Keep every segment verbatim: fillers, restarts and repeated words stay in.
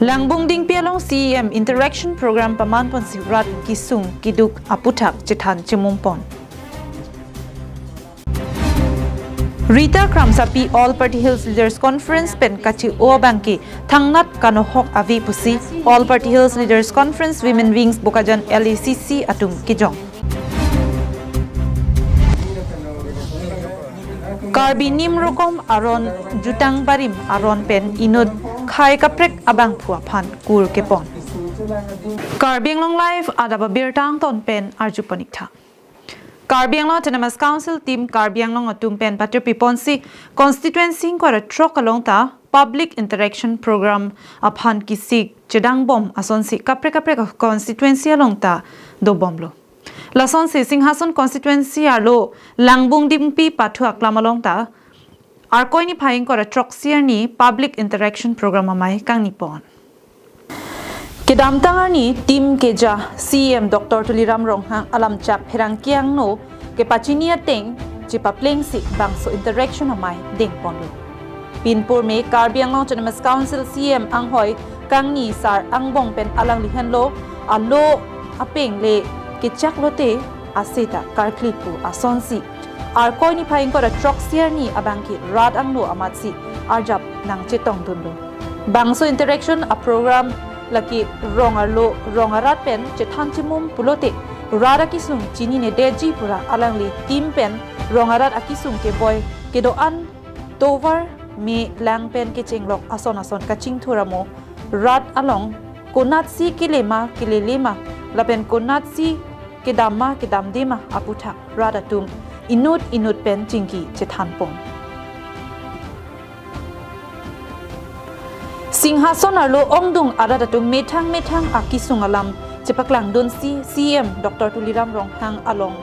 Langbung Dingpi along C E M Interaction Program paman ponsi rat kisung kiduk aputhak chethan chimum pon. Rita Kramsapi All Party Hills Leaders Conference pen kachi-o abangke thangnat kanohok ave pusi All Party Hills Leaders Conference Women Wings Bokajan L A C C atum kejong. Karbi Nim Rokom Aron Jutang Barim Aron pen inut khei kaprek abangphu aphan kur kepon. Karbi Anglong Live adap abirta angton pen arju pon ik tha. Karbi Anglong Autonomous Council Team Karbi Anglong atum pen patirpi ponsi constituency ingkoi ra throk along ta public interaction program aphan kisik chedang bom asonsi kaprek kaprek constituency along ta dobomlo. Lasonsi Singhason constituency arlo Langbung Dingpi pathu aklam along ta Arkoi niphai ingkoi ra throksi arni public interaction program amei kangni pon. Kedamtang arni Team Keja C E M Doctor Tuliram Ronghang alamchak pherangke angno kepachini ateng chepaplengsi bangso interaction amei dengponlo. Pinpur me Karbi Anglong Autonomous Council C E M anghoi kangni sar angbong pen alangli henlo alo apeng le kechak lote aseta karkli pu asonsi Arkoi niphai ingkoi ra throksi arni abangke rat angno amatsi arjap nangchetongdunlo. Bangso interaction a-program lake rong arlo rong arat pen chethan chimum pulote rat akisung chininedetji pura alangli team pen rong arat akisung keboi kedo-an tovar me lang pen kechenglok ason ason kachingthur amo rat along konatsi kelema kelelema lapen konatsi kedamma kedamdema aputhak rat atum inut inut pen chingki chethanpon. Singhason arlo ongdung arat atum methang methang akisung alam chepaklangdunsi C E M Doctor Tuliram Ronghang along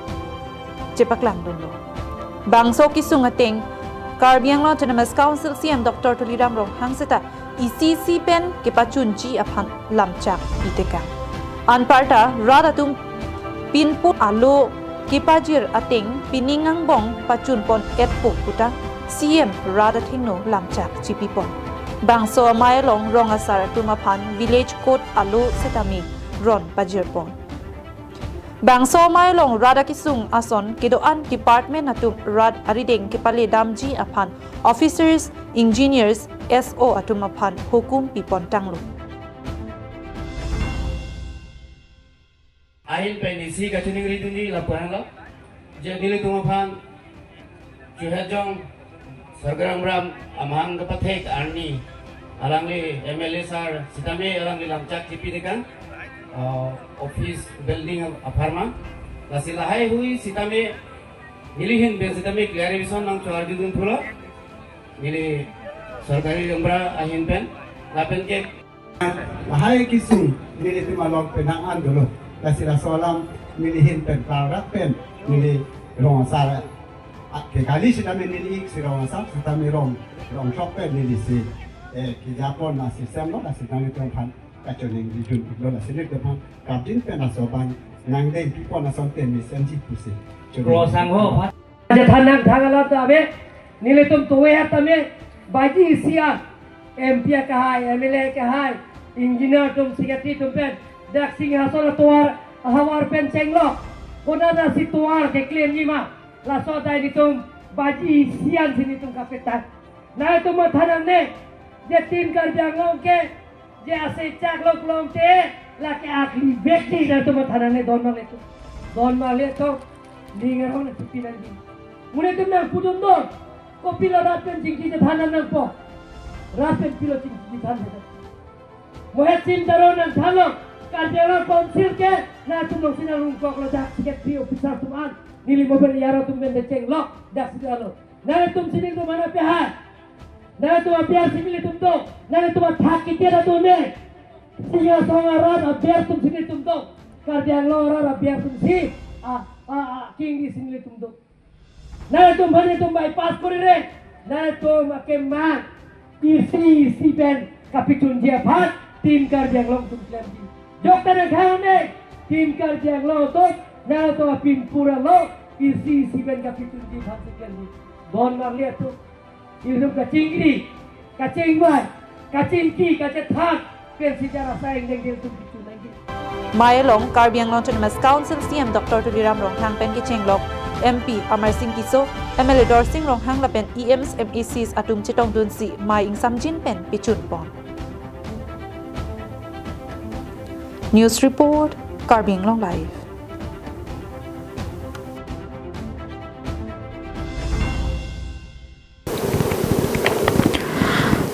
chepaklangdunlo. Bangso kisung ateng Karbi Anglong Autonomous Council C E M Doctor Tuliram Ronghang seta isi isi pen kepachunji aphan lamchak pitekang. Anparta rat atum pinpur alo kepajir ateng pining angbong pachunpon etpo puta C E M rat athengno lamchak chipipon. Bangso amei along rong asar atum aphan village court alo setame ron pajirpon. Bangso amei along rat akisung ason kedo-an department atum rat arideng kepaledamji aphan officers, engineers, S O atum aphan hukum pipontanglo. Ahin pen isi kachiningri dunji lapu-an lo. Je nelitum aphan Chuhejong Sorgaram Ram amahang kepathek arni alangli M L A sir sitame alangli lamchak kipi dekan, uh, office building apharman. Lasi lahai hui sitame nelihin pen sitame clarification nang chuar didun pulo. Neli sorkari gaonbura ahin pen lapen ke lahai kisung nelitum along penang an dolo. Lasi laso alam nelihin pen pardak pen neli rong asar a, ke kali sitame neli ik si rong asar sitame rong rong chok pen neli si, eh, kijapon na system lo lasi nanglitum aphan kachiningri dun lo lasi nelitum aphan kapjin pen laso abang nangdeng pipon ason pen mesen ji pusi. Kro sangho. Chethan nangthang alam ta ave, nelitum tovar tame, baji isi an, M P akehai, M L A akehai, engineer atum, secretary atum pen, dak Singhason atovar, ahavar pen chenglok, konatsi tovar keklemji ma, laso atai nelitum, baji isi an si nelitum kapetan. Nangtum matha nangne, je Team Karbi Anglong ke, je asai chak lok long te, lake akli bek ji nangtum matha nangne don male tu. Don male tu, ning arong na tupi nangji. Mune tum nangpudun don, kopilo rat pen chingki chethan nangpo. Rat pen pilo chingki chethan nang. Mohet Sing Teron nangthanlo, Karbi Anglong Council ke, nangtum alongsi nanglungkoklo dak secretary officer atum an, neli mo pen yaro atum pen de chenglok, dak si alo. Nangtum sining atum mana pehai. Nangtum abiar si nelitum do. Nangtum athak kitia atum ne. Singhason arat abiar atum si nelitum do. Karbi Anglong arat abiar atum si. A, a, a, king di si nelitum do. Nangtum bhani tum bypass korire. Nangtum akemang. Isi isi pen kapachunji aphan Team Karbi Anglong atum klemji. Jok ta nangkhang ne. Team Karbi Anglong atum. Nangtum apin pura lo. Isi isi pen kapachunji aphan si klemji. Don marli atum. Ilitum kachingri, kachingvai, kachingki, kachethan, Mai along Karbi Anglong Autonomous Council C E M Doctor Tuliram Ronghang pen kechenglok M P Amarsing Tisso, M L A Dorsing Ronghang lapen E Ms, M A Cs atum chetongdunsi mai ingsamjin pen pechunpon. News report, Karbi Anglong Live.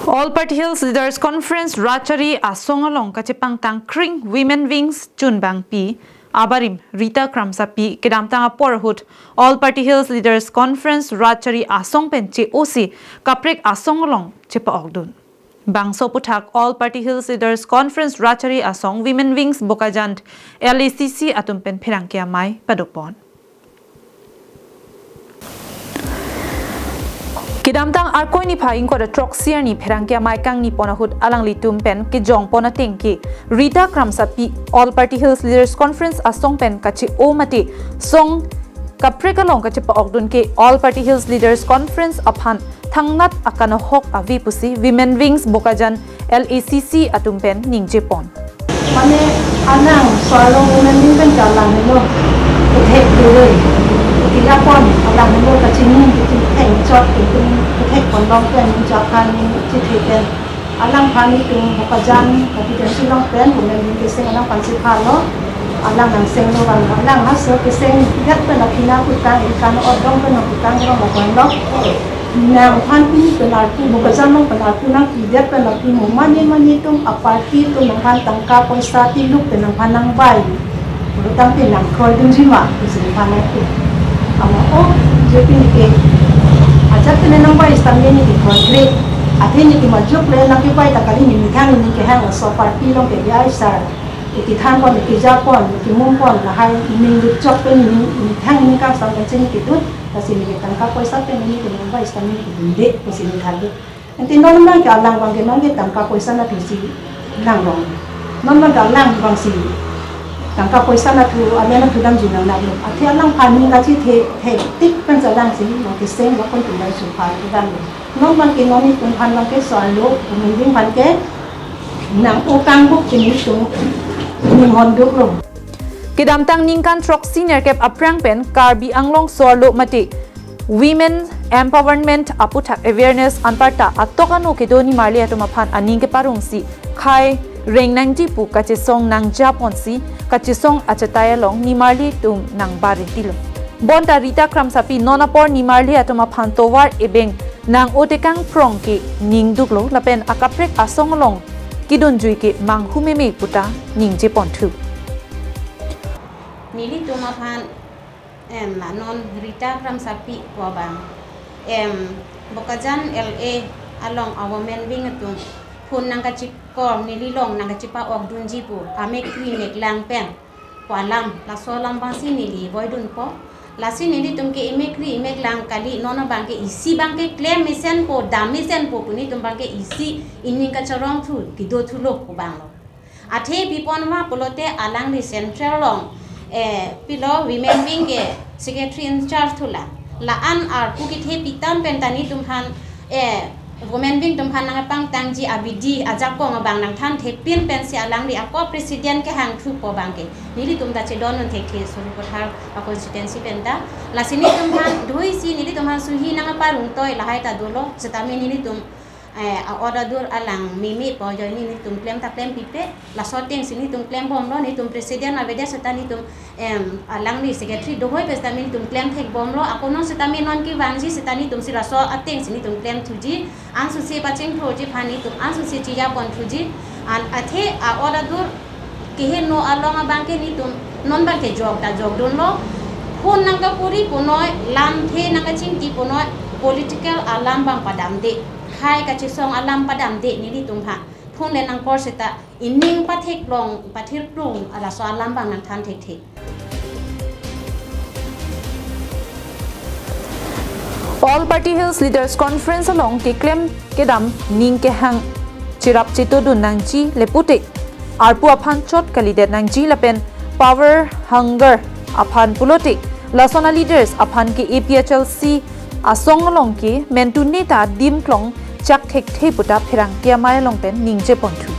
All Party Hills Leaders Conference Ratchari Asong along kachepangtang kring Women Wings chunbangpi abarim Rita Kramsapi kedamtang apor ahut All Party Hills Leaders Conference Ratchari Asong pen che-osi kaprek asong along chepa-okdun. Bangso aphuthak All Party Hills Leaders Conference Ratchari Asong Women Wings Bokajan L A C C atum pen pherangke amei padopon. Kedamtang Arkoi niphai ingkoi ra throksi arni pherangke amei kangnipon ahut alanglitum pen kejongpon ateng ke Rita Kramsapi All Party Hills Leaders Conference Asong pen kache-o mate song kaprek along kachepa-okdun ke All Party Hills Leaders Conference aphan thangnat akan ahok ave pusi Women Wings Bokajan L A C C atum pen ningjepon. Mane anang so-arlo Women Wing pen ke alang helo kethek dure. Kila pon alang helo kachini kachini theng chot kethek pon long pen chot kan chithe pen. Alangphan itum Bokajan kati dan silong pen Women Wing keseng alangphan si phalo. Alang nang senglo van alang haso keseng gat pen aphi nangkutang ikan odong pen nangkutang rong laban lo. Nangphan pini pen arpu Bokajan along pen arpu nangpidet pen lapu mo mane mane atum a-party atum nangphan tangka poisa tiluk pen nangphan nangbai. Pulotangte nang kroidunji ma pusi nangphan nangpu. Ama o je pini ke ajat pen nangbai stamina neli kroikre. Athe neli majuk le nangkebai ta kali neli methang neli kehang laso a-party along ke biai sar. Neli kethan pon, neli keja pon, neli kemum pon, lahai neli lut chok pen neli methang neli kangsam pen si neli kedun. Lasi neli tangka poisa pen neli kenangbai stamina neli kedunde pusi neli thanlo. Ante non abang ke alang abang ke non ke tangka poisa nathusi lang long. Non abang ke alang abang si tangka poisa nathu, alang nathu damji nang nang lo. Athe alangphan ning kachithe, the tik pen si alang si, non keseng lo kon tumbai suphar kedam lo. Non abang ke non itum aphan abang ke so-arlo, Women Wing aphan ke nang-o kangbuk pini itum ninghon duk lo. Kedamtang ningkan throksi nerkep aphrang pen Karbi Anglong so-arlo mate Women Empowerment aphuthak awareness anparta atok ano kedo nimarli atum aphan aning keparongsi khei reng nangji pu kachesong nangjaponsi kachesong achatai along nimarli atum nangbar ritilo. Bonta Rita Kramsapi non apor nimarli atum aphan tovar ebeng nang-o tekang phrong ke ning duklo lapen akaprek asong along kedunjui ke manghu meme puta ningjeponthu. Nelitum aphan em, non Rita Kramsapi pu abang, em, Bokajan L A along a-Women Wing atum phone nangkachikor neli along nangkachepa-okdunji pu amek kri mek lang pen pu alam, laso alam abangsi neli voidunpo. Lasi nelitum ke emek kri emek lang kali, non abang ke isi abang ke klem mesenpo, dam mesenpo pu nelitum abang ke isi ining kacharong thu kedo thulo pu abang lo. Athe pipon ma pulote alangli central along, eh, pilo Women Wing ke secretary in charge thulang. La-an arpu kethe pitam pen ta nelitum aphan, eh, Women Wing atum aphan nangpangtangji abidi ajakong abang nangthan thepin pensi alangli ako president kehang thupo abang ke nelitum ta chedondun thekthe Sarupathar a-constituency pen ta. Lasi nelitum aphan dhoisi nelitum aphan suhi nangparong toi lahai ta dolo setame nelitum eh, a-order alang meme pu ajoine nelitum klem ta klem pipe, laso atengsi nelitum klem bomlo, nelitum president avedet seta nelitum, em, alangli secretary dohoi pen seta nelitum klem thek bomlo, ako non seta non kevangji seta nelitum si laso atengsi nelitum klem thuji, ansose pachingthurji aphan nelitum ansose chejapon thuji, an athe a-order keheno along abang ke nelitum non abang ke jok ta jokdunlo. Phone nangkapuri punoi, lamthe nangkachingki punoi, political alam abang padamde. Khei kachesong alam padamde nelitum aphan. Phone le nangkor seta ining patheklong, pathirklong, laso alam abang nangthan thekthe. All Party Hills Leaders Conference along keklem kedam ning kehang cherap chetodun nangji le pute arpu aphan chot kalidet nangji lapen power hunger aphan pulote lason a-leaders aphan ke A P H L C asong along ke mentune ta adim klong chak thekthe puta pherangke amei along pen ningjeponthu.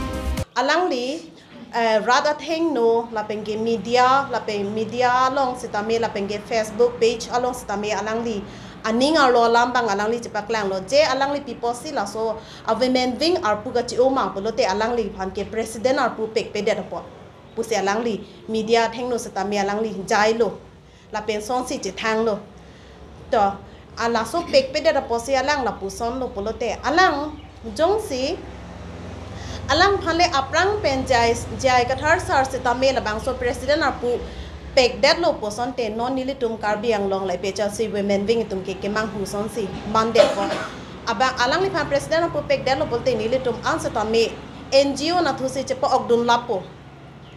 alangli eh, rat athengno lapen ke media, lapen media along sitame lapen ke Facebook page along sitame alangli aning arlo alam abang alangli chepaklanglo. Je alangli pi apotsi laso a women wing arpu kachi-o ma pulote alangliphan ke president arpu pekpedet apot pusi alangli media athengno sitame alangli jailo. Lapen sonsi chethanglo. To, a laso pekpedet apotsi alang lapusonlo pulote. Alang jongsi alangphan le aphrang pen J I, J I Kathar sar sitame labangso president arpu pekdetlo pu asonte non nelitum Karbi Anglong la A P H L C women wing atum ke kemanghu asonsi mandetpo. Abang alangliphan president arpu pekdetlo pulote nelitum an sitame N G O anatthu si chepa-okdun lapo.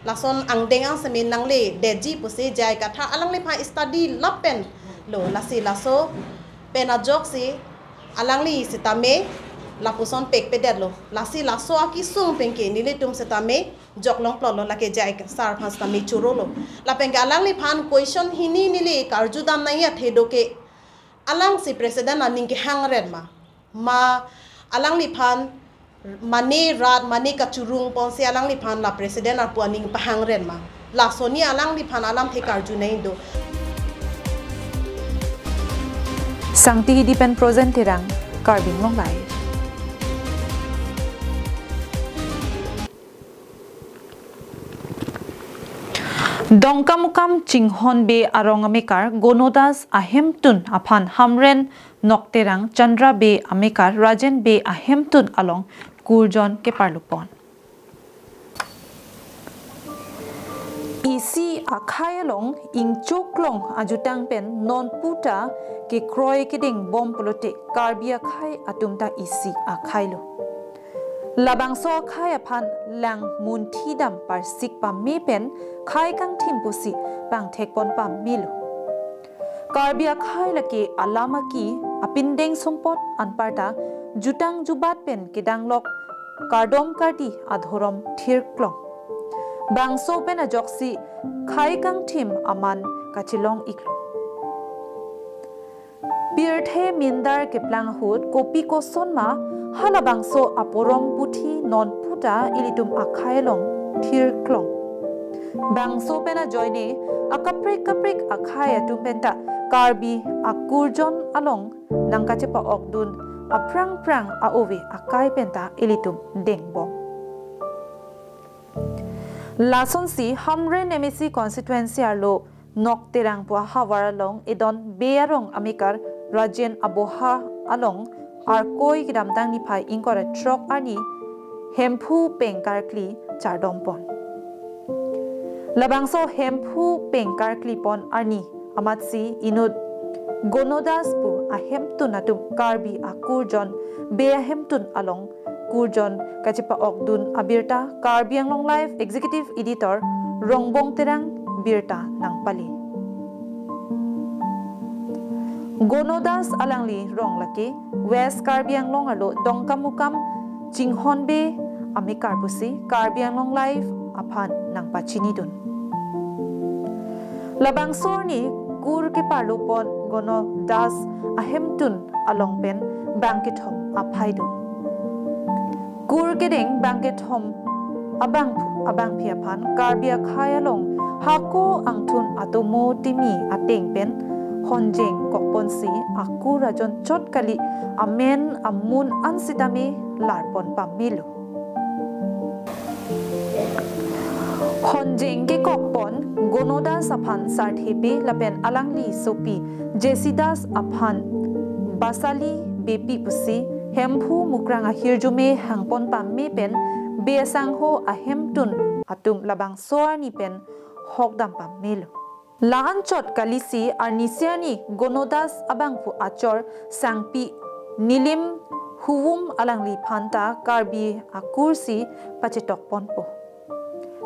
Lason angdeng angsemin nangledetji pusi J I Kathar alangliphan study lapen lo, lasi laso pen ajoksi alangli sitame lapuson pekpedetlo. Lasi laso akesung pen ke nelitum sitame joklong plotlo, lake J I sar aphan sitame chorolo. Lapen ke alangliphan question hini neli karjudam nangji athe do ke, alangsi president aning kehangren ma? Ma alangliphan mane rat, mane kachurung ponsi alangliphan la president arpu aning pahangren ma? Lasoni alangliphan alamthe karju nangji do. Sangti Hidi pen Projen Terang, Karbi Anglong Live. Dongkamukam Chinghon Bey arong amekar Gono Das ahemtun aphan Hamren Nok Terang, Chandra Bey amekar Rajen Bey ahemtun along kurjon keparlupon. Isi akhai along ingchoklong ajutang pen nonputa kekroi kedengbom pulote Karbi akhai atum ta isi akhailo. Labangso akhai aphan lang munthi dam parsik pame pen khai kangthim pusi pangthekpon pamelo. Karbi akhai lake alam aki, apindeng sumpot anparta jutang jubat pen kedanglok kardom kardi adhorom thirklong. Bangso pen ajoksi khai kangthim aman kachelong iklo. Pirthe mindar keplang ahut kopi koson ma halabangso aporom puthi nonputa ilitum akhai along thirklong. Bangso pen ajoine akaprek kaprek akhai atum penta Karbi akurjon along nangkachepa-okdun aphrang phrang a-ove akai penta ilitum dengbom. Lasonsi Hamren M A C constituency arlo Nok Terang pu ahavar along Edon Bey arong amekar Rajen aboha along Arkoi kedamtang niphai ingkoi ra throk arni Hemphu pengkarkli chardompon. Labangso Hemphu pengkarklipon arni amatsi inut Gono Das pu ahemtun atum Karbi akurjon Bey ahemtun along kurjon kachepa-okdun abirta Karbi Anglong Live Executive Editor Rongbong Terang birta nangpale. Gono Das alangli rong lake West Karbi Anglong arlo Dongkamukam Chinghon Bey amekar pusi Karbi Anglong Live aphan nangpachinidun. Labangso arni kur keparlupon Gono Das ahemtun along pen bangkethom aphaidun. Kur kedeng bangkethom abangphu abangphi aphan Karbi akhai along hako angthun atomo timi ateng pen honjeng kokponsi akur ajon chot kali amen amun an sitame larpon pamelo. Honjeng kekokpon Gono Das aphan Sarthepi lapen alangli sopi Jesi Das aphan Basali Beypi pusi Hemphu Mukrang ahirjume hangpon pame pen Bey asangho ahemtun atum labangso arni pen hokdam pamelo. La-anchot kalisi arnisi arni Gono Das abangphu achor sangpi Nilim Huwum alangliphan ta Karbi akursi pachetokponpo.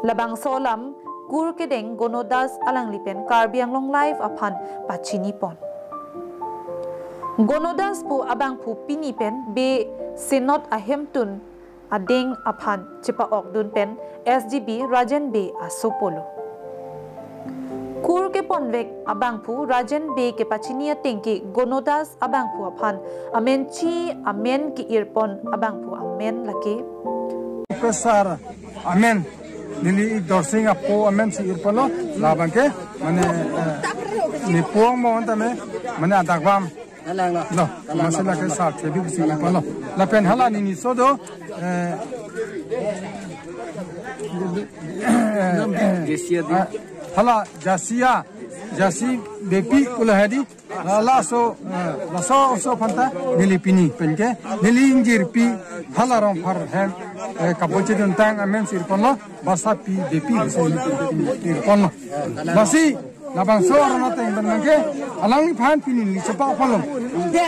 Labangso alam kur kedeng Gono Das alangli pen Karbi Anglong Live aphan pachinipon. Gono Das pu abangphu pini pen Bey Senot ahemtun adeng aphan chepa-okdun pen S G B Rajen Bey asopolo. Kur keponvek abangphu Rajen Bey kepachini ateng ke Gono Das abangphu aphan amen chi amen ke-irpon abangphu amen lake. Professor Amen. Neli Dorsing apo amen si irponlo, labang ke, mane, eh, ne po mo anta me, mane adakvam. Alang lo. No, alang lo, masih lagi alang lo. Sar Thebi si irponlo. Lapen hala neli sodo, eh, Jasia di. Ah, hala Jasia, Jasi Beypi pu lahei di. La, laso, eh, laso oso aphanta neli pini pen ke, neli ingjirpi hala Rongphar hem, eh, kabonchit duntang amen si irponlo, Basapi Beypi si irponlo. Lasi, labangso aron ateng pen ke, alangliphan pini neli chepa-okponlo.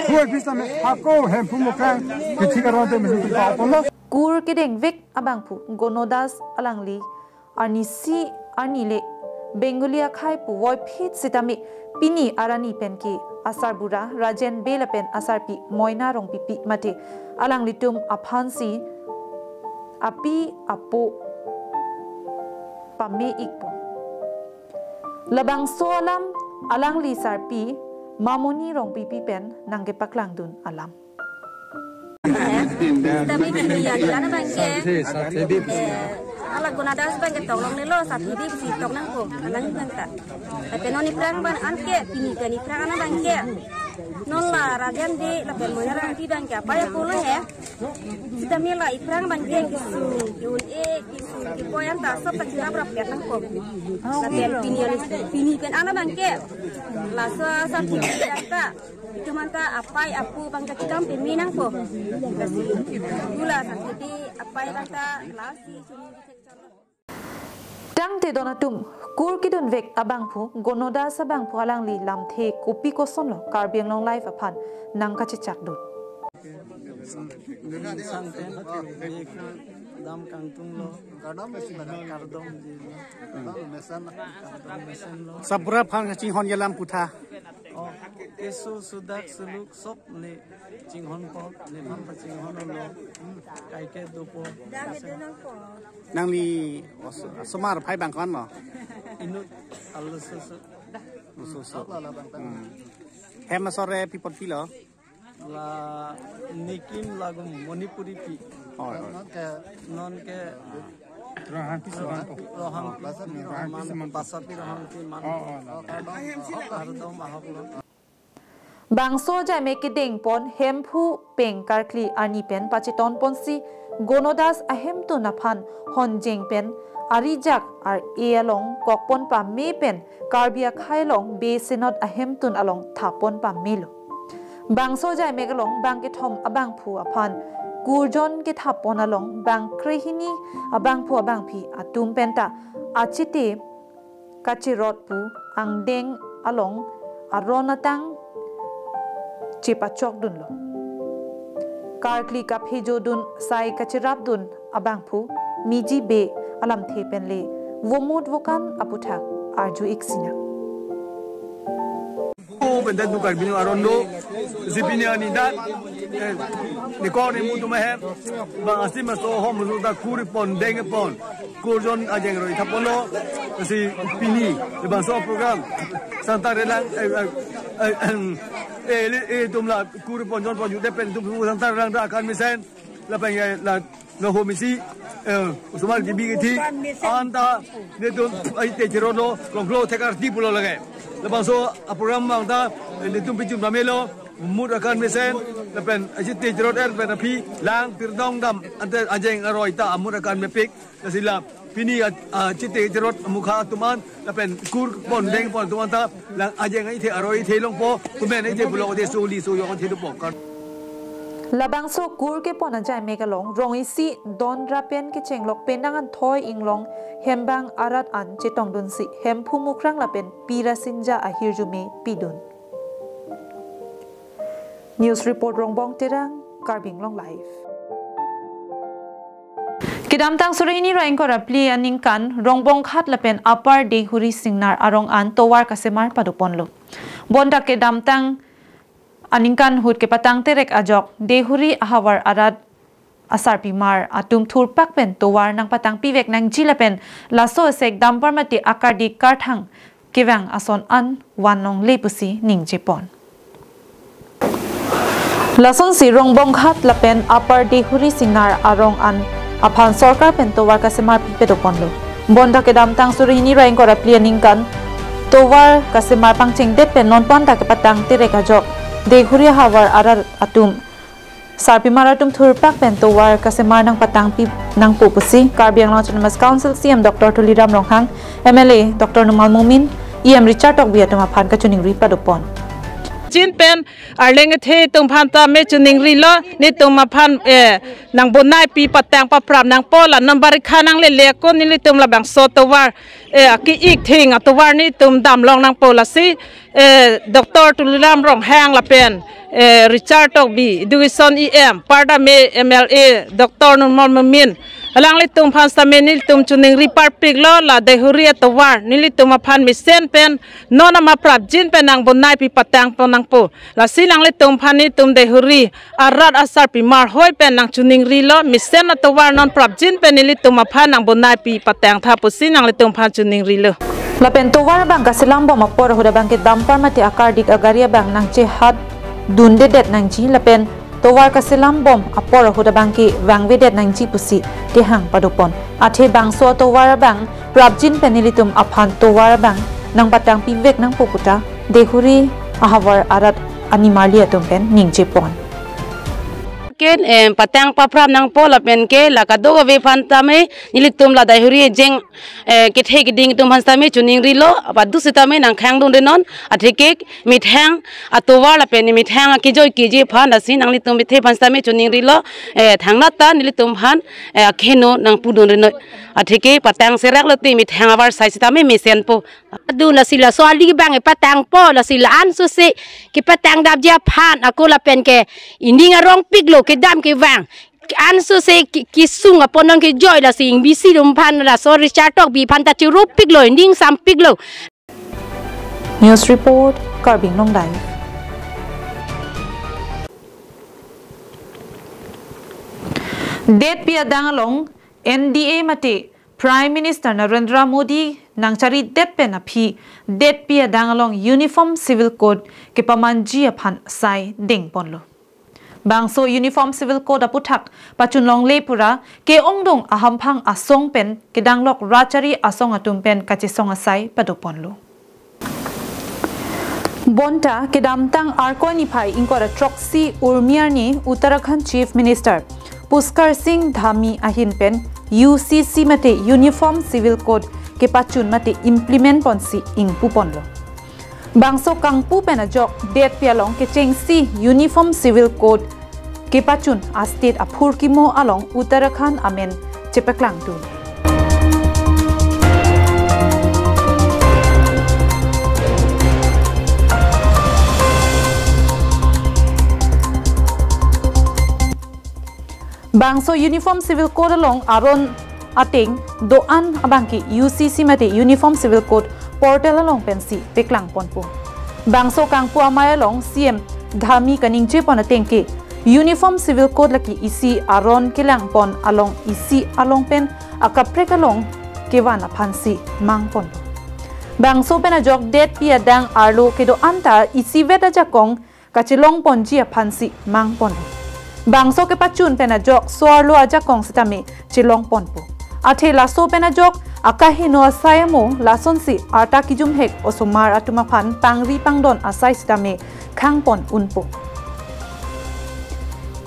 Hu epis tame, ako Hemphu Mukrang, kethik aron ateng pen chepa-okponlo. Kur kedengvek abangphu Gono Das alangli arnisi arni le Bengali akhei pu voiphit sitame pini arani pen ke asarbura Rajen Bey lapen asarpi Moina Rongpipi mate alanglitum aphansi api apo pame-ikpo. Labangso alam alangli sarpi Mamoni Rongpipi pen nangkepaklangdun alam. Tame pini ya, kita na bangke. Sar Thebi. Eh, hala Gono Das bangke tok longlelo, Sar Thebi si tok nangpo, alang bangta. Tapi non iphrang ban anke, pini kan iphrang ana bangke. Non la Rajen Bey, lapen Moina Rongpipi bangke, apa ya pulo he? Sitame la iphrang bangke, kisung, yun e, kisung, kipoyan ta, sob ta kita berapa nangpo. Lapen pini, pini kan ana bangke. Laso Sar Thebi bangta. Itum anta apai apo bangta kitam peme nangpo. Lasi, hala Sar Thebi apai bangta lasi suni. Tangte don atum, kur kedunvek abangphu, Gono Das abangphu alangli lamthe kopi kosonlo, Karbi Anglong Live aphan nangkachechakdun. Sangten, dam kangtunglo, kardom jilo. Kardom mesenlo. Sapura aphan kachinghon alam putha. Oh, keso sudak suluk sob ne chinghonpo, nephan ta chinghonlo, kaike dopo. Nangli os-, osomar phai bang ko-anlo? Inut alo susu. Susu. Hmm. Hem asore pi apot pilo? La nikim lagu Manipuri pi. Oh, oh. Non ke Rohangpi seman po. Rohangpi, Rohangpi seman. Basapi Rohangpi man. Oh, oh, la. Kardom ahoklo. Bangso ajai me kedengpon Hemphu Peng karkli arni pen pachetonponsi Gono Das ahemtun aphan honjeng pen arijak ar-e along kokpon pame pen Karbi akhei along Bey Synod ahemtun along thapon pamelo. Bangso ajai mek along bang kethom abangphu aphan kurjon kethapon along bang krehini abangphu abangphi atum penta achite kachirot pu angdeng along aron atang chepachokdunlo. Karkli kaphejodun sai kachirapdun abangphu Miji Bey alamthe pen le vomut vokan aputhak arju-ik sinang. O, benda dukar bini aron do, si pini arni dak, eh, nikor ni mutu meher, bang asim aso hom mutu dak kuripon, dengpon, kurjon ajeng roi thaponlo, si pini, bangso program, Santa Relang, eh, eh, eh, eh, eh, ilitum la kuripon jonpon jute pen itum Santa Relang dak akan mesen, lapen ya la no ho misi, eh, osomar kibi kithi, anta netum ai te chero no, kongklo thekar di pulo lage. Labangso aprogram bangta, eh, netum pijun pamelo, mut akan mesen, lapen ai te chero er pen aphi, lang pirdong dam, ante ajeng aroi ta amut akan mepik, lasi la, pini a, a, chite chero amukha atum an, lapen kurpon dengpon atum anta, lang ajeng ai the aroi the longpo, kumen ai the pulo de soli so yo the dopo. Labangso kur kepon ajai mek along, rong isi don ra pen kechenglok penang anthoi inglong hembang arat an chetongdunsi, Hemphu Mukrang lapen Pi Rasinja ahirjume pidun. News report Rongbong Terang, Karbi Anglong Live. Kedamtang suri hini ra ingkoi ra phli aningkan Rongbong Ghat lapen Upper Deihori Singnar arong an tovar kasemar padoponlo. Bonta kedamtang aningkan ahut kepatang terek ajok Deihori ahavar arat asarpimar atum thurpak pen tovar nangpatang pivek nangji lapen laso asek dumper mate akardi karthang kevang ason an van longle pusi ningjepon. Lasonsi Rongbong Ghat lapen Upper Deihori Singnar arong an aphan sorkar pen tovar kasemar pi padoponlo. Bonta kedamtang suri hini ra ingkoi ra phli aningkan tovar kasemar pangchengdet pen nonpu anta kepatang terek ajok Deihori ahavar arat atum sarpimar atum thurpak pen tovar kasemar nangpatang pi nangpo pusi Karbi Anglong Autonomous Council C E M Doctor Tuliram Ronghang, M L A Doctor Numal Momin, E M Richard Tokbi atum aphan kachiningri padopon. Jin pen arleng ethe atum aphan tame chiningrilo, netum aphan, eh, nangbonai pi patang paprap nangpo, la non barikha nanglele ako nelitum labangso tovar, eh, aki ik thing atovar netum damlong nangpo, lasi, eh, Doctor Tuliram Ronghang lapen, eh, Richard Tokbi, Education E M, Pardame M L A Doctor Numal Momin, alanglitum aphan sitame nelitum chiningri parpiklo, la Deihori atovar nelitum aphan mesen pen non ama prapjin pen nangbonai pi patangpon nangpo. Lasi nanglitum aphan netum Deihori arat asarpimar hoi pen nangchiningrilo, mesen atovar non prapjin pen nelitum aphan nangbonai pi patangtha pusi nanglitum aphan chiningrilo. Lapen tovar abang kaselambom apor ahut abangke dumper mate akardik agari abang nangchehat dundedet nangji lapen tovar kaselambom apor ahut abangke vangvedet nangji pusi kehang padopon. Athe bangso tovar abang prapjin pen nelitum aphan tovar abang nangpatang pivek nangpo puta Deihori ahavar arat animarli atum pen ningjepon. Ken, em, patang paprap nangpo lapen ke la kadokave aphan tame nelitum la Deihori jeng, eh, kethe keding atum aphan sitame chiningrilo, apadu sitame nangkhangdunre non, atheke methang atovar lapen methang akejoi keji aphan, lasi nanglitum kethe aphan sitame chiningrilo, eh, thangnat ta nelitum aphan, eh, akeheno nangpudunre non, atheke patang serak lote methang avarsai sitame mesenpo. Adun lasi laso ali abang epatangpo, lasi la-an sose kepatang dapji aphan ako lapen ke ining arongpiklo kedam kevang. An sose ki-, kesung apon non kejoi, lasi ingbisi atum aphan laso Richard Tokbi aphan ta chirupiklo, ining sampiklo. News report, Karbi Anglong Live. Detpi adang along N D A mate Prime Minister Narendra Modi nangcharidet pen aphi detpi adang along Uniform Civil Code kepamanji aphan sai dengponlo. Bangso Uniform Civil Code aputhak pachunlongle pura ke-ongdung ahamphang asong pen kedanglok rachari asong atum pen kachesong asai padoponlo. Bonta kedamtang Arkoi niphai ingkoi ra throksi Urmi arni Uttarakhand Chief Minister Pushkar Singh Dhami ahin pen U C C mate Uniform Civil Code kepachun mate implement ponsi ingpuponlo. Bangso kangpu pen ajok detpi along kechengsi Uniform Civil Code kepachun a-state aphurkimo along Uttarakhand amen chepaklangdun. Bangso Uniform Civil Code along aron ateng do-an abangke U C C mate Uniform Civil Code portal along pensi peklangponpo. Bangso kangpu amei along C M Dhami kaningjepon ateng ke Uniform Civil Code lake isi aron kelangpon along isi along pen akaprek along kevan aphansi mangponpo. Bangso pen ajok detpi adang arlo kedo-an ta isivet ajakong kachelongponji aphansi mangpon. Bangso kepachun pen ajok so-arlo ajakong sitame chelongponpo. Athe laso pen ajok akaheno asai amo lasonsi arta kijumhek osomar atum aphan pangri pangdon asai sitame khangpon unpo.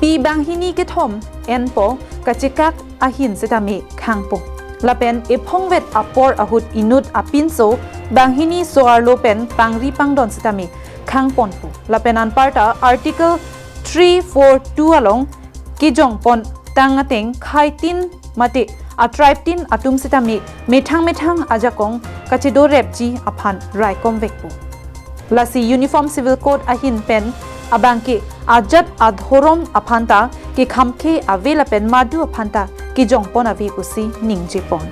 Pi banghini kethom enpo kachekak ahin sitame khangpo. Lapen ephongvet apor ahut inut apinso banghini so-arlo pen pangri pangdon sitame khangponpo. Lapen anparta Article three four two along kejongpon tang ateng khaitin mate a-tribe tin atum sitame methang methang ajakong kachedorepji aphan raikomvekpo. Lasi Uniform Civil Code ahin pen abangke ajat adhorom aphanta kekhamkhe ave lapen madu aphanta kejongpon ave pusi ningjepon.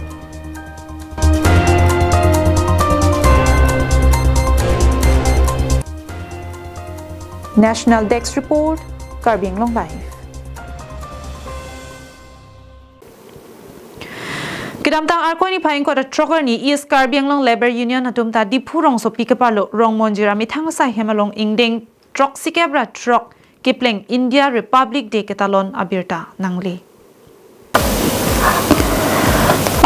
National Desk Report, Karbi Anglong Live. Kedamtang Arkoi niphai ingkoi ra throk arni East Karbi Anglong Labour Union atum ta Diphu rongsopi kepalo Rongmonjir amethang asai hem along ingdeng throksikep ra throk kepleng India Republic Day ketalon abirta nangle.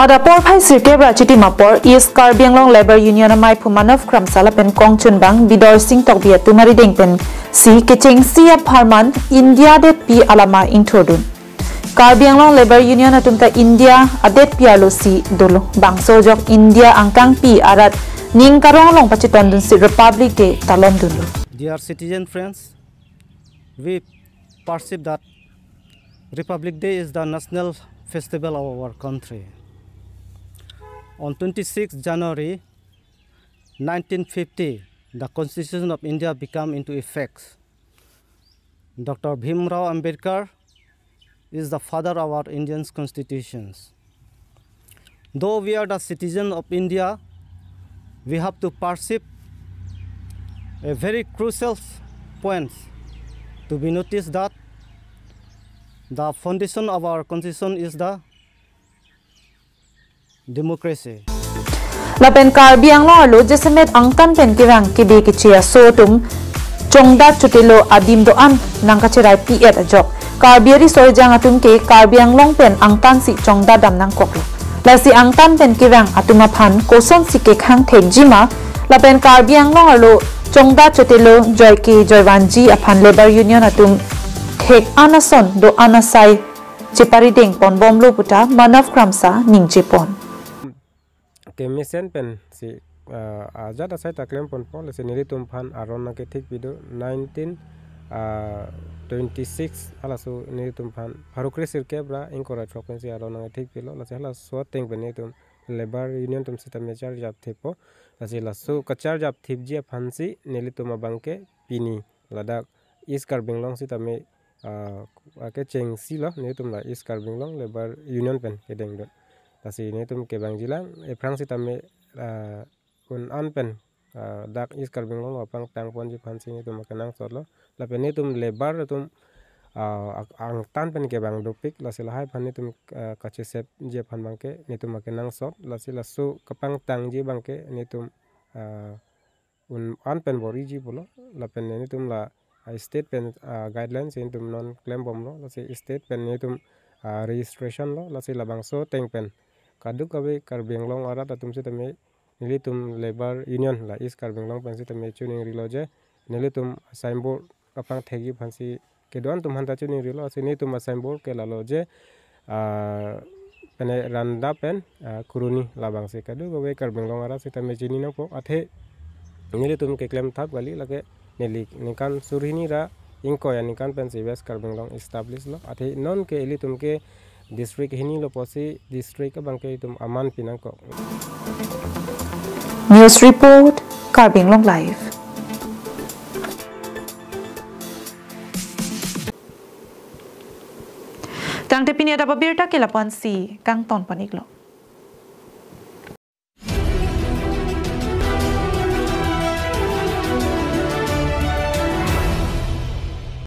Adap porphai sirkep ra chitim apor East Karbi Anglong Labour Union amaiphu Manav Kramsa lapen kongchunbang Bidor Sing Tokbi atum arideng pensi kechengsi apharman India adetpi alama ingthurdun. Karbi Anglong Labour Union atum ta India adetpi arlosi dolo. Bangso ajok India angkangpi arat ning karong along pachetondunsi Republic Day talomdunlo. Dear citizen friends, we perceive that Republic Day is the national festival of our country. On twenty-sixth January nineteen fifty, the Constitution of India became into effect. Doctor Bhimrao Ambedkar is the father of our Indian constitutions. Though we are the citizen of India, we have to perceive a very crucial point to be noticed that the foundation of our constitution is the democracy. Lapen Karbi Anglong arlo jasemet angtan pen kevang kebe keche aso atum chongdat chotelo adim do-an nangkacherai pi-et ajok Karbi ariso ejang atum ke Karbi Anglong pen angtansi chongdat dam nangkoklo. Lasi angtan pen kevang atum aphan kosonsi kekhang thekji ma lapen Karbi Anglong arlo chongdat chotelo joike joivanji aphan Labour Union atum thek-an ason do-an asai cheparideng ponbomlo puta Manav Kramsa ningjepon. Kemesen pensi ah, ajat asai ta klemponpo, lasi nelitum aphan aron nangkethikpi do nineteen ah, twenty-six halaso nelitum aphan pharo kre sirkep ra ingkoi ra throk pensi aron nangkethikpilo, lasi halaso ateng pen nelitum Labour Union atum sitame charjap thekpo, lasi laso kacharjap thekji aphansi nelitum abangke pini ladak East Karbi Anglong sitame ah, akechengsi lo, nelitum la East Karbi Anglong Labour Union pen kedengdun. Lasi nelitum kevangjilang, ephrang sitame ah, un-an pen ah, dak East Karbi Anglong lo pangtangponji aphansi nelitum akenangsot lo. Lapen nelitum labour atum ah, ak- angtan pen kevang dopik, lasi lahai aphan nelitum ah, kachesepji aphan abangke nelitum akenangsot, lasi laso kapangtangji abangke nelitum ah, un-an pen bor-iji pulo, lapen nelitum la ah, state pen ah, guidelines nelitum non klembomlo, lasi state pen nelitum ah, registration lo, lasi labangso ateng pen kadokave Karbi Anglong arat atum sitame nelitum Labour Union la East Karbi Anglong pen sitame chiningrilo je nelitum signboard kapangthekji aphansi kedo-an atum aphanta chiningrilo, lasi nelitum signboard ke lalo je ah, pene randa pen ah, kuruni, labangsi kadokave Karbi Anglong arat sitame chini nangpo. Athe nelitum keklem thap kali, lake neli ningkan suri hini ra ingkoi aningkan pensi West Karbi Anglong establish lo. Athe non ke ilitum ke district hini lo pusi district abangke itum aman pi nangkok. News report, Karbi Anglong Live. Tangte pini adap abirta ke lapu-ansi kangton pon-iklo.